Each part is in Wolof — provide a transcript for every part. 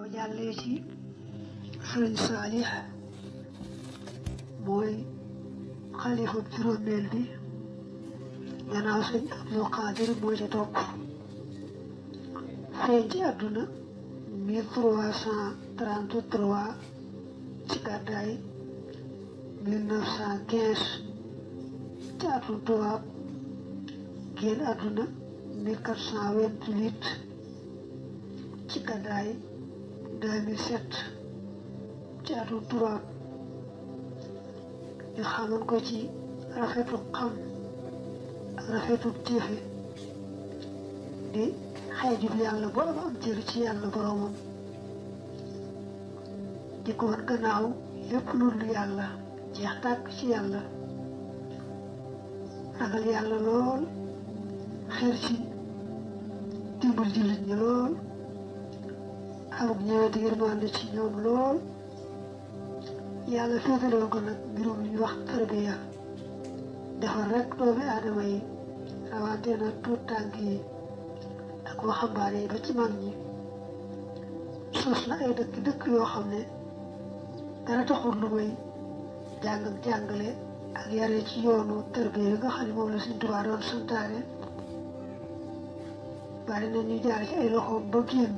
boo jàllee ci Sëriñ Saalix mooy xalifa juróomeel bi gannaaw Sëriñ Abdul Xaadir moo ci topp feeñ ci àdduna 1333 ci gàddaay 1915 ci atum tubaab génn àdduna 1428 ci gàddaay 2007 ci atum tubaab ñu xamoon ko ci rafetu xam ak rafetu téefe di xeejub yàlla bu am cër ci yàlla boromam di ko wan gannaaw lépp lu dul yàlla jeex tàkk ci yàlla ragal yàlla lool xeer ci dimbal jullit ñi lool amuk ñëwete yërmande ci ñoom lool yàlla féetaloon ko nag mbirum li ñuy wax tarbiya defar rek doomi aadama yi rawante na tuut tànk yi ak waxambaane yi ba ci mag ñi sos na ay dëkk yoo xam ne dara taxul lu may jàng ak jàngale ak yare ci yoonu tarbiya yi nga xam ne moom la Sëriñ Tuubaa doon santaane bari na ñu jaar ci ay loxoom ba génn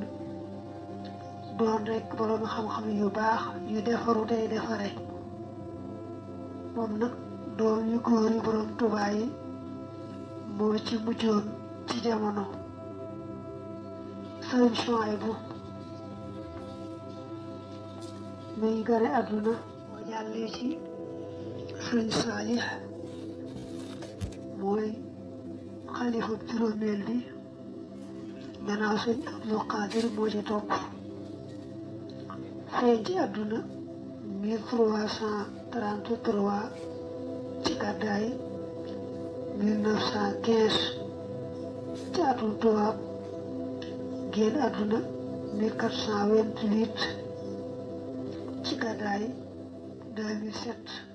doon rek borom xam-xam yu baax yu defaru tey defare moom nag doom yu góor yi borom Tuubaa yi moo ci mujjoon ci jamono Sëriñ Suwaybu mi ngi gane àdduna boo jàllee ci Sëriñ Saalix mooy xalifa juróomeel bi gannaaw Sëriñ Abdul Xaadir moo ci topp feeñ ci àdduna 1333 ci gàddaay 1915 ci atum tubaab génn àdduna 1428 ci gàddaay 2007